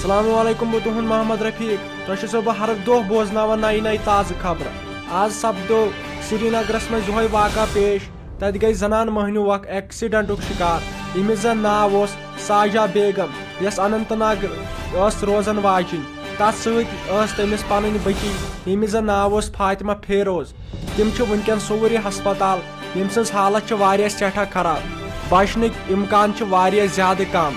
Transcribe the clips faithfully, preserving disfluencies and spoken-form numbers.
السلام علیکم، بہٕ تُہُنٛد محمد رفیق۔ تۄہہِ چھُسو بہٕ ہر دۄہ بوزناوان نَیہِ نَیہِ تازٕ خبرٕ۔ آز سپدیو سرینگرس منٛز یِہوٚے واقعہ پیش۔ تتہِ گٔے زنان مۄہنیو اکھ ایکسیڈنٹُک شکار، ییٚمِس زن ناو اوس ساجہ بیگم، یۄس اننت ناگ ٲس روزان واجِنۍ۔ تتھ سۭتۍ ٲس تٔمِس پنٕنۍ بٔچی، ییٚمِس زن ناو اوس فاطمہ فیروز۔ تِم چھِ وٕنکیٚن سورُے ہسپتال، ییٚمہِ سٕنٛز حالت چھِ واریاہ سٮ۪ٹھاہ خراب۔ بچنٕکۍ امکان چھِ واریاہ زیادٕ کم۔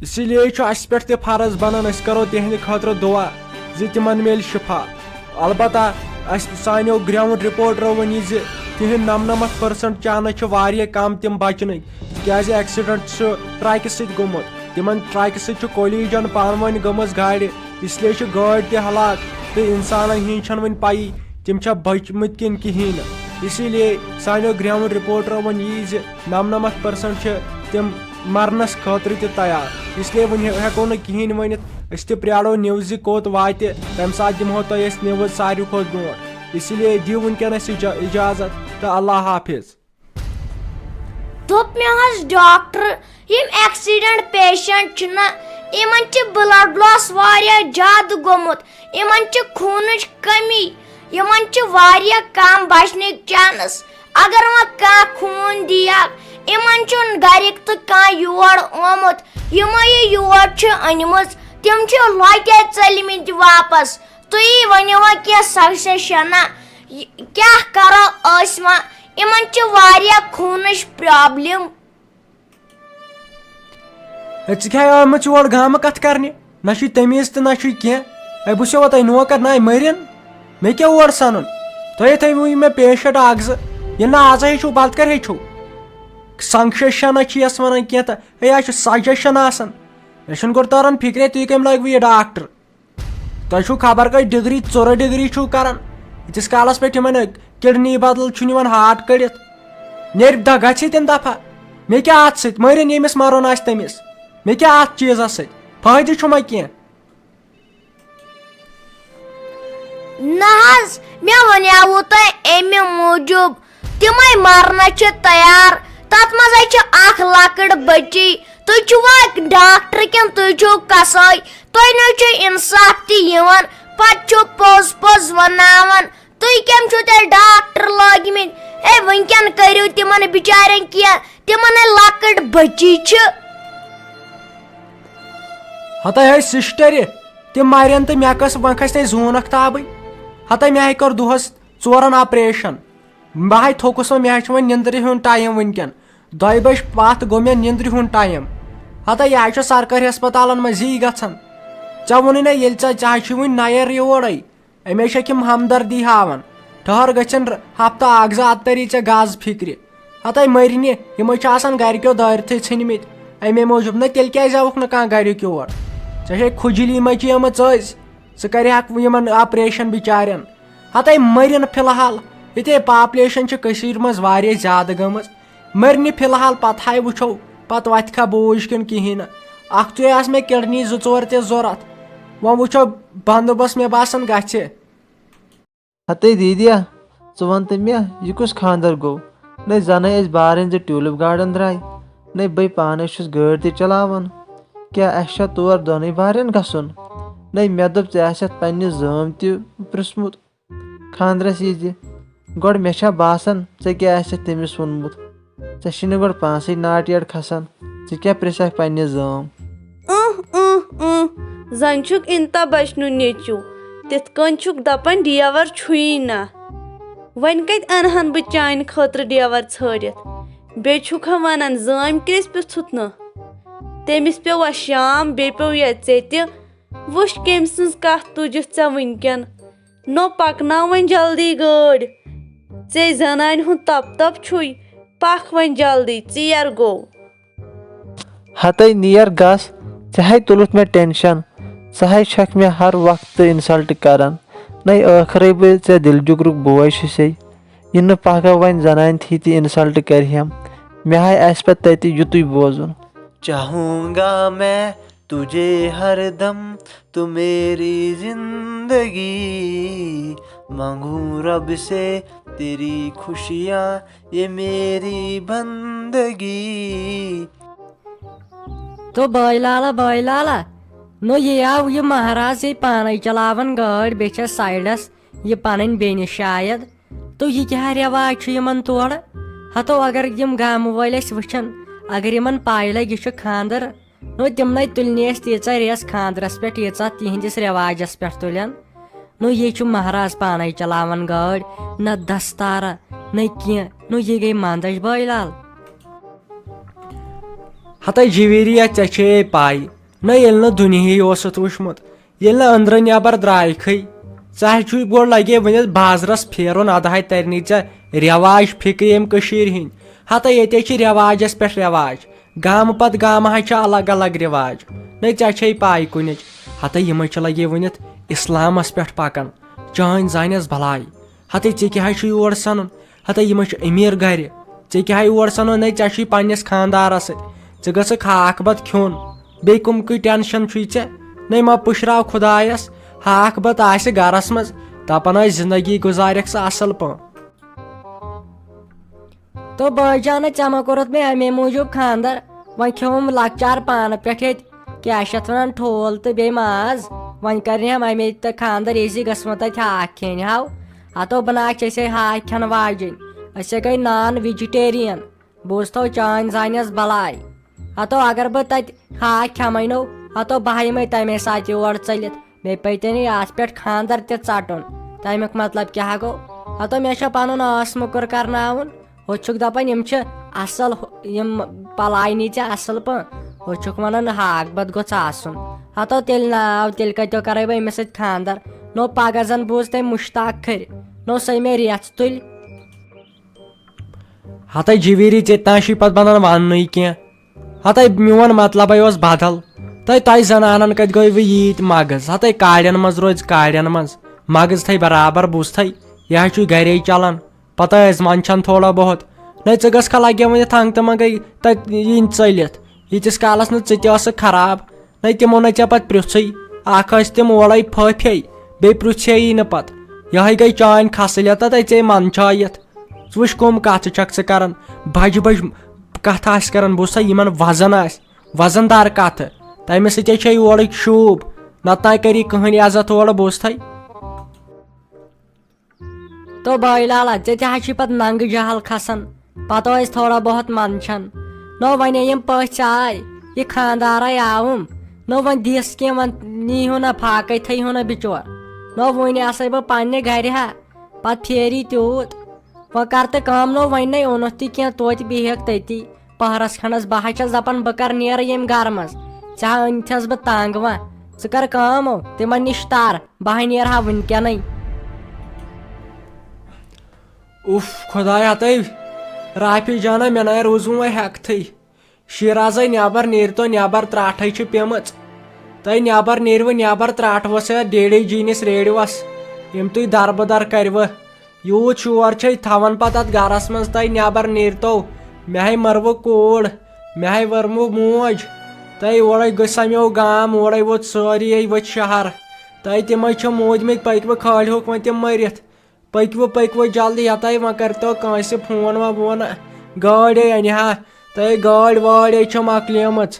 اسی لیے چھُ اسہِ پٮ۪ٹھ تہِ فرض بنان، أسۍ کرو تِہنٛدِ خٲطرٕ دعا زِ تِمن میلہِ شفا۔ البتہ اسہِ، سانیو گراؤنڈ رپورٹرو ؤنۍ یہِ زِ تِہنٛدۍ نمنمتھ پٔرسنٹ چانس چھِ واریاہ کم تِم بچنٕکۍ، تِکیازِ ایکسیڈنٹ چھُ ٹرکہِ سۭتۍ گوٚمُت۔ تِمن ٹرکہِ سۭتۍ چھُ کولیجن پانہٕ ؤنۍ گٔمٕژ گاڑِ، اس لیے چھِ گٲڑۍ تہِ ہلاک تہٕ انسانن ہٕنٛز چھنہٕ وۄنۍ پَیی تِم چھا بچمٕتۍ کِنہٕ کِہیٖنۍ نہٕ۔ اسی لیے سانیو گراؤنڈ رپورٹرو ووٚن یی زِ نَمنَمَتھ پٔرسنٹ چھِ تِم مرنس خٲطرٕ تہِ تیار۔ اس لیے وۄنۍ ہیٚکو نہٕ کِہیٖنۍ ؤنِتھ۔ أسۍ تہِ پرٛارو نِوزِ کوٚت واتہِ، تَمہِ ساتہٕ دِمہو تۄہہِ أسۍ نِوٕز ساروی کھۄتہٕ برونٛٹھ۔ اسی لیے دِیِو وٕنکیٚنس اجا-، اجازت تہٕ اللہ حافظ۔ دوٚپ مےٚ حظ ڈاکٹر، یِم ایکسیڈنٹ پیشنٹ چھِنہ، یِمن چھِ بلڈ لاس واریاہ زیادٕ گوٚمُت، یِمن چھِ خوٗنٕچ کٔمی، یِمن چھِ واریاہ کم بچنٕکۍ چانس۔ اگر وۄنۍ کانٛہہ خوٗن دِیَکھ، یِمن چھُنہٕ گرِکۍ تہٕ کانٛہہ یور آمُت، یِمو یہِ یور چھِ أنمٕژ، تِم چھِ لۄتے ژٔلمٕتۍ واپس۔ تُہی ؤنِو وۄنۍ کینٛہہ سجشنہ، یہِ کیٛاہ کرو أسۍ وۄنۍ؟ یِمن چھِ واریاہ خوٗنٕچ پرابلم۔ ہے، ژٕ کیٛاہ آمٕژ یور گامہٕ کتھ کرنہِ؟ نہ چھُے تمیٖز تہٕ نہ چھُے کینٛہہ۔ ہے، بہٕ چھُسو تۄہہِ نوکر، نہ مٔرِن۔ مےٚ کیٛاہ اور سنُن؟ تۄہے تھٲیوٕ یہِ مےٚ پیشنٹ اکھ زٕ۔ ییٚلہِ نہٕ آزے ہیٚچھِو، پتہٕ کر ہیٚچھِو؟ سنگ شیشن چھِ یس ونان کینٛہہ تہٕ ہے، یہِ چھُ سجشن آسان۔ مےٚ چھُنہٕ گۄڈٕ تران فکرے، تُہۍ کٔمۍ لٲگوٕ یہِ ڈاکٹر؟ تۄہہِ چھُو خبر کٔژ ڈگری، ژورٕ ڈگری چھُو کران۔ ییٖتِس کالس پٮ۪ٹھ یِمن کڈنی بدل چھُنہٕ یِوان ہارٹ کٔڑِتھ۔ نیرِ دہ گژھِ تِم دفعہ۔ مےٚ کیٛاہ اتھ سۭتۍ؟ مٲرِن ییٚمِس مرُن آسہِ تٔمِس۔ مےٚ کیٛاہ اتھ چیٖزس سۭتۍ؟ فٲیدٕ چھُ مےٚ کینٛہہ؟ نہ حظ، مےٚ ونیاوُ تۄہہِ امہِ موٗجوٗب، تِمے مرنس چھِ تیار۔ تتھ منٛزے چھِ اکھ لۄکٕٹ بچی۔ تُہۍ چھِوا ڈاکٹر کِنہٕ تُہۍ چھِو قصٲے؟ تۄہہِ نہ چھُ انصاف تہِ یِوان، پتہٕ چھِو پوٚز پوٚز ونناوان۔ تُہۍ کٔمۍ چھِو تیٚلہِ ڈاکٹر لٲگمٕتۍ؟ ہے، وٕنکیٚن کٔرِو تِمن بِچارٮ۪ن کینٛہہ، تِمن ہے لۄکٕٹ بچی چھِ۔ ہتے ہے سسٹرِ، تِم مرن تہٕ مےٚ کس وۄنۍ کھسہِ نے زوٗن اختابٕے۔ ہتے مےٚ ہے کٔر دۄہس ژورن آپریشن۔ بہٕ ہے تھوٚکُس وۄنۍ، مےٚ ہے چھُ وۄنۍ نِندرِ ہُنٛد ٹایم وٕنکیٚن۔ دۄیہِ بجہِ پتھ گوٚو مےٚ نِندرِ ہُنٛد ٹایم۔ ہتے یہِ ہے چھُ سرکٲرۍ ہسپتالن منٛز یی گژھان۔ ژےٚ ووٚنُے نہ، ییٚلہِ ژےٚ، ژےٚ ہے چھُے وٕنہِ نیر یورے۔ امے چھکھ یِم ہمدردی ہاوان۔ ٹھہر، گٔژھِن ر-، ہفتہٕ اکھ زٕ ادٕ تری ژےٚ گز فکرِ۔ ہتے مٔرۍ نہِ، یِمے چھِ آسان گرِکیو دٲرتھٕے ژھٕنمٕتۍ۔ امے موٗجوٗب نہ، تیٚلہِ کیازِ آوُکھ نہٕ کانٛہہ گرِکۍ یور؟ ژےٚ چھے کھُجلی مچیمٕژ أزۍ۔ ژٕ کرِہکھ یِمن آپریشن بچارٮ۪ن۔ ہتے مٔرِن فی الحال۔ ییٚتے پاپلیشن چھِ کٔشیٖرِ منٛز واریاہ زیادٕ گٔمٕژ۔ مٔرۍ نہِ فی الحال، پتہٕ ہاے وٕچھو، پتہٕ وتھِ کھا بوج کِنہٕ کِہیٖنۍ نہٕ۔ اکھتُے آسہٕ مےٚ کڈنی زٕ ژور تہِ ضوٚرتھ۔ وۄنۍ وٕچھو، بندوبست مےٚ باسان گژھِ۔ ہتے دیدیا، ژٕ وَن تہٕ مےٚ، یہِ کُس خانٛدر گوٚو؟ نَے زَنَے أسۍ بارٕنۍ زٕ ٹیوٗلِپ گارڈن درٛاے، نَے بٔے پانَے چھُس گٲڑۍ تہِ چلاوان۔ کیٛاہ اَسہِ چھا تور دۄنٕے بارٮ۪ن گژھُن؟ نَے مےٚ دوٚپ ژےٚ آسٮ۪تھ پنٛنہِ زٲم تہِ پرٛژھمُت خانٛدرَس یہِ زِ گۄڈٕ مےٚ چھا باسان ژےٚ کیٛاہ آسٮ۪تھ تٔمِس ووٚنمُت؟ ژےٚ چھِنہٕ گۄڈٕ پانسٕے ناٹہِ یڈ کھسان، ژٕ کیٛاہ پرٛژھکھ پننہِ زٲم؟ اۭں اۭں اۭں، زن چھُکھ انتہ بچنُن نیٚچو، تِتھ کٔنۍ چھُکھ دپان ڈیور چھُیی نہ۔ وۄنۍ کتہِ انہن بہٕ چانہِ خٲطرٕ ڈیور ژھٲرِتھ؟ بیٚیہِ چھُکھ ہا ونان زٲمۍ کیٛازِ پرٛژھُتھ نہٕ؟ تٔمِس پیوٚوا شام، بیٚیہِ پیوٚو یا ژےٚ تہِ۔ وٕچھ کٔمۍ سٕنٛز کتھ تُجِتھ ژےٚ وٕنکٮ۪ن۔ نو پکناو وۄنۍ جلدی گٲڑۍ۔ ژے زنانہِ ہُنٛد تپ تپ چھُے۔ پکھ وۄنۍ جلدی، ژیر گوٚو۔ ہتے نیر گژھ، ژےٚ ہے تُلُتھ مےٚ ٹینشن۔ ژٕ ہے چھکھ مےٚ ہر وقتہٕ انسلٹ کران۔ نے ٲخرے بہٕ ژےٚ دِل جُگرُک بوے چھُسے۔ یہِ نہٕ پگاہ وۄنۍ زنانہِ تھی تہِ انسلٹ کرِہم۔ مےٚ ہے آسہِ پتہٕ تتہِ یُتُے بوزُن۔ چاہوں گا میں تجھے ہر دم، تو میری زندگی، مانگوں رب سے تیری خوشیاں، یہ میری بندگی۔ تو بٲے لالا، بٲے لالا، نو یہِ آو یہِ مہراز یہِ پانے چلاوان گٲڑۍ، بیٚیہِ چھس سایڈس یہِ پنٕنۍ بیٚنہِ شاید۔ تو یہِ کیٛاہ رٮ۪واج چھُ یِمن تورٕ؟ ہتو اگر یِم گامہٕ وٲلۍ اَسہِ وٕچھن، اگر یِمن پاے لگہِ یہِ چھُ خانٛدر، نو تِمنے تُلنہِ اَسہِ تیٖژاہ ریس خانٛدرس پٮ۪ٹھ، ییٖژاہ تِہنٛدِس رٮ۪واجس پٮ۪ٹھ تُلن۔ نو یہِ چھُ مہراز پانے چلاوان گٲڑۍ، نہ دستارہ، نہ کینٛہہ۔ نو یہِ گٔے منٛدچھ بٲے لال۔ ہتے جویریا، ژےٚ چھے پاے، نہ ییٚلہِ نہٕ دُنیاہٕے اوسُتھ وُچھمُت، ییٚلہِ نہٕ أنٛدرٕ نٮ۪بر درٛایکھٕے، ژےٚ ہا چھُے گۄڈٕ لگے وُنہِ بازرس پھیرُن، ادٕ ہاے ترِ نہٕ ژےٚ رٮ۪واج فکرِ ییٚمہِ کٔشیٖرِ ہٕنٛدۍ۔ ہتے ییٚتہِ چھِ رٮ۪واجس پٮ۪ٹھ رٮ۪واج، گامہٕ پتہٕ گامہٕ ہا چھِ الگ الگ رٮ۪واج۔ نہ ژےٚ چھے پاے کُنِچ، ہتے یِمے چھِ لگے ؤنِتھ اسلامس پٮ۪ٹھ پکان، چٲنۍ زانٮ۪س بلاے۔ ہتے ژےٚ کیٛاہ چھُے یور سنُن؟ ہتے یِمے چھِ أمیٖر گرِ۔ ژےٚ کیٛاہ یور سنو؟ نے ژےٚ چھُے پننِس خاندارس سۭتۍ۔ ژٕ گٔژھکھ ہاکھ بتہٕ کھیوٚن۔ بیٚیہِ کُم کٕے ٹینشن چھُے ژےٚ؟ نے ما پُشراو خدایس، ہاکھ بتہٕ آسہِ گرس منٛز، دپان ٲسۍ زندگی گُزارکھ ژٕ اصل پٲٹھۍ۔ تو بٲے جانہ، ژےٚ ما کوٚرُتھ مےٚ امے موٗجوٗب خاندر؟ وۄنۍ کھیوٚوُم لۄکچار پانہٕ پٮ۪ٹھ ییٚتہِ کیٛاہ چھِ اَتھ وَنان، ٹھوٗل تہٕ بیٚیہِ ماز۔ وۄنۍ کَرِہَم اَمے تہٕ خانٛدر، ییٚزِ گژھٕ وۄنۍ تَتہِ ہاکھ کھیٚنہِ ہاو۔ ہَتو بہٕ ناکھ چھِ أسے ہاکھ کھٮ۪ن واجِنۍ، أسے گٔے نان ویجٹیریَن۔ بوٗزتھو چٲنۍ زانٮ۪س بَلاے۔ ہَتو اگر بہٕ تَتہِ ہاکھ کھٮ۪مَے نو، ہَتو بہٕ ہا یِمَے تَمے ساتہٕ یور ژٔلِتھ۔ مےٚ پیٚیہِ تیٚلہِ اَتھ پٮ۪ٹھ خانٛدر تہِ ژَٹُن۔ تَمیُک مطلب کیٛاہ گوٚو؟ ہَتو مےٚ چھا پَنُن ٲس موٚکُر کَرناوُن؟ ہُہ چھُکھ دَپان یِم چھِ اَصٕل، ہُہ-، یِم پَلاے نی ژےٚ اَصٕل پٲٹھۍ۔ ہُہ چھُکھ وَنان ہاکھ بَتہٕ گوٚژھ آسُن۔ ہَتو تیٚلہِ ناو، تیٚلہِ کَتہِ کَرَے بہٕ أمِس سۭتۍ خانٛدر؟ نو پَگاہ زَن بوٗز تٔمۍ مُشتاق کھٔرِ، نو سۄے مےٚ ریٚژھ تُلۍ۔ ہَتَے جِویٖری، ژےٚ تام چھُے پَتہٕ بَنان وَننُے کینٛہہ۔ ہَتَے میون مطلبَے اوس بدل۔ تۄہہِ، تۄہہِ زَنانَن کَتہِ گٔیوٕ ییٖتۍ مَغٕز؟ ہَتَے کاڑٮ۪ن منٛز روزِ کاڑٮ۪ن منٛز۔ مَغٕز تھَے برابر بوٗزتھَے۔ یہِ ہا چھُے گَرے چَلان۔ پَتہٕ ٲسۍ منٛدچھان تھوڑا بہت۔ نَے ژٕ گٔژھکھا لَگے وۄنۍ یَتھ ہنٛگتہٕ منٛگَے تَتہِ یِنۍ ژٔلِتھ، ییٖتِس کالَس نہٕ ژٕ تہِ ٲسٕکھ خراب۔ نَے تِمو نَے ژےٚ پَتہٕ پرٛژھُے۔ اَکھ ٲسۍ تِم اورَے پھٔپھے، بیٚیہِ پرٛژھے یی نہٕ پَتہٕ۔ یِہوٚے گٔے چٲنۍ خصلت تَتہِ ژےٚ منٛدچھٲیِتھ۔ ژٕ وٕچھ کٕم کَتھٕ چھَکھ ژٕ کَران، بَجہِ بَجہِ کَتھٕ آسہِ کَران، بوٗزتھا، یِمَن وَزَن آسہِ، وَزَن دار کَتھٕ۔ تَمہِ سۭتۍ چھےٚ یورٕکۍ شوٗب، نَتہٕ نَے کَری کٕہٕنۍ عزت اورٕ، بوٗزتھَے۔ تو بٲے لالا، ژےٚ تہِ حظ چھُے پَتہٕ ننٛگہٕ جہل کھسان، پَتہٕ ٲسۍ تھوڑا بہت منٛدچھان۔ نو وۄنۍ یِم پٔژھۍ آے، یہِ خانٛدارَے آوُم، نو وۄنۍ دِس کینٛہہ، وۄنۍ نیٖہُن نہ فاقَے، تھٲیہُن نہ بِچور۔ نو وٕنہِ آسَے بہٕ پنٛنہِ گَرِ ہا، پَتہٕ پھیری تیوٗت۔ وۄنۍ کر تہٕ کٲم، نو وۄنۍ نے اوٚنُتھ تہِ کینٛہہ، توتہِ بیٚہکھ تٔتی پہرس کھنڈس۔ بہٕ ہا چھَس دَپان بہٕ کر نیرٕ ییٚمہِ گرٕ منٛز، ژےٚ ہا أنۍتھَس بہٕ تنٛگ وۄنۍ۔ ژٕ کر کٲم، تِمن نِش تر، بہٕ ہا نیرٕ ہا وٕنکیٚنٕے۔ اُف خۄدایا، تٔمۍ رافی جانا، مےٚ نَے روٗز وۄنۍ ہٮ۪کتھٕے۔ شیرازے نٮ۪بر نیٖرتو، نٮ۪بر ترٛاٹھے چھِ پیمٕژ۔ تۄہہِ نٮ۪بر نیٖرِوٕ، نٮ۪بر ترٛاٹھوس یا ڈیڈی جی نِس ریڈیوس، یِم تُہۍ دربہٕ در کٔرِوٕ۔ یوٗت شور چھے تھاوان پتہٕ اتھ گرس منٛز، تۄہہِ نٮ۪بر نیٖرتو۔ مےٚ ہے مٔروٕ کوٗر، مےٚ ہے ؤرمو موج۔ تۄہہِ اورے گٔژھ سمیو گام، اورے ووت سٲری، ہے ووت شہر۔ تۄہہِ تِمے چھِ موٗدمٕتۍ، پٔکۍوٕ کھٲلۍ ہوکھ وۄنۍ تِم مٔرِتھ۔ پٔکۍوٕ، پٔکۍوٕ جلدی یتھے، وۄنۍ کٔرۍتو کٲنٛسہِ فون وۄنۍ وون۔ گٲڑۍ ہے انہِ ہا، تۄہہِ گٲڑۍ وٲڑۍ ہے چھِ مۄکلیمٕژ۔